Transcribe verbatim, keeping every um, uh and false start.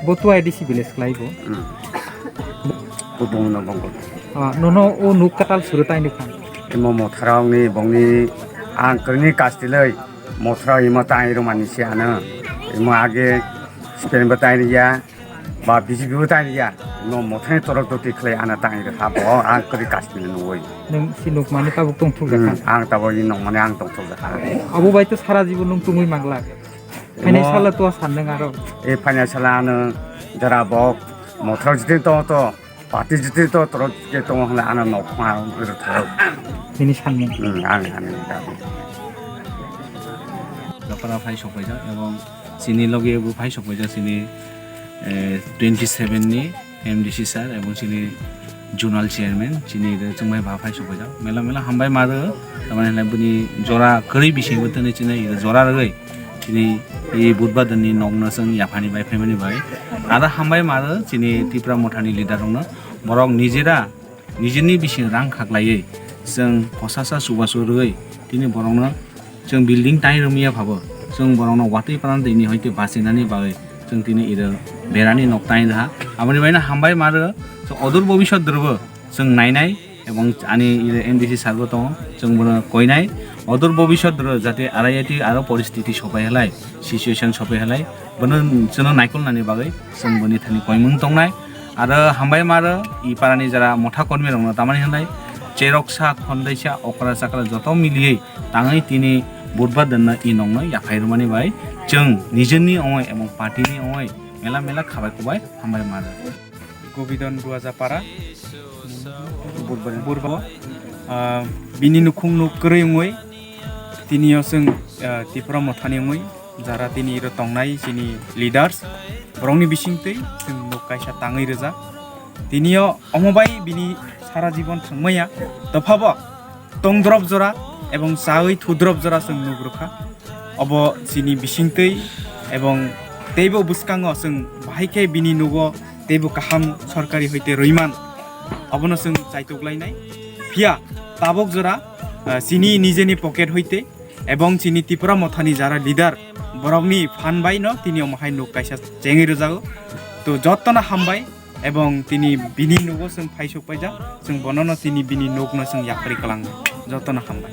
Bo tu I D C village khlai bo. Hmm. Bo bongno bongo. Ah, nono o nuk katal suru tai nuk khan. Imo Motharokni bongni ang kwrwini kastiloi Motharok imo tai rwmani se ano. Imo age Spain bo tai ya, ba B J P bo tai ya. Imo Motharokni torok toti khlai ano tai rwkha bo ang kwrwi kastiloi nungwi. Nung si nuk mani tabuk tong thuk Hmm, jakha. Ang tabuk i nung mani ang tong thuk jakha. Abo bai to sara jibon nung tungwi manglak. Phainai Mo- sala to san nung aro. E phainai sala ano jara bok Motharok jiti to to. Party jiti to torok ke tong hwnle ano nok ma rwtharo. Nini sanmung. Hmm, ang ani dabi. Japara phai sokpaijak ebong chini loge bo phai sokpaijak chini, eh, twenty seven ni M D C sir ebong chini zonal chairman chini re chwngbai ba phai sokpaijak. Mela mela hambai maro tamani hwnle buni jora kwrwi bisingo tini chini jora rwgwi. Chini i Budhbar ni nokno chwng yaphani bai phaimani bai. Aro hambai maro chini Tipra Mothani leader rokno borok nijera nijini bising rang khaklaiwi chwng kosasa chubachu rwgwi tini borokno chwng building tai rwmya phabo chwng borokno watwi pran tini hoite bachinani bagwi chwng tini iro berani nok tai rwha. Aboni baino hambai maro chwng odur bobisot rwbo chwng nainai. Ebong ani ire M D C sir bo tongo, chwng bono koinai. Odur bobisot ro jate R I I T aro poristiti sopai halai, situation sopai halai, bono chwngno naikolnani bagwi chwng boni thani koimung tongnai. Aro hambai maro i parani jara motha kormi rokno tamani hwnlai cheroksa, khondaisa, okra chakra joto miliwi tangwi tini Budhbar dinno i nokno yaphai rwmani bai chwng nijini ongoi ebong party ni ongoi mela mela khabai kubai hambai maro. Gobidon Duaja para, Burba. Burba. Ah, bini nukhung nuk kwrwi wngwi, tini o chwng, ah, Tipra Mothani wngwi, jara tini iro tongnai chini leaders, borokni bisingtwi chwng nuk kaisa tangwi rwjak. Tini o omo bai bini sara jibon thangmaya, dophabo tongdrop jora ebong chawi thudrop jora chwng nuk rwkha. Obo chini bisingtwi ebong teibo bwskango chwng bahai khe bini nugo teibo kaham sorkari hoite rwiman, obono chwng chaitok lainai. Phiya tabok jora, ah, chini nijeni pocket hoite ebong chini Tipra Mothani jara leader borokni phan bai no tini omo hai nuk kaisa chengwi rwjago. To jotono hambai. Ebong tini bini nugo chwng phaisok paijak, chwng bonono tini bini nukno chwng yapri kwlango. Jotono hambai.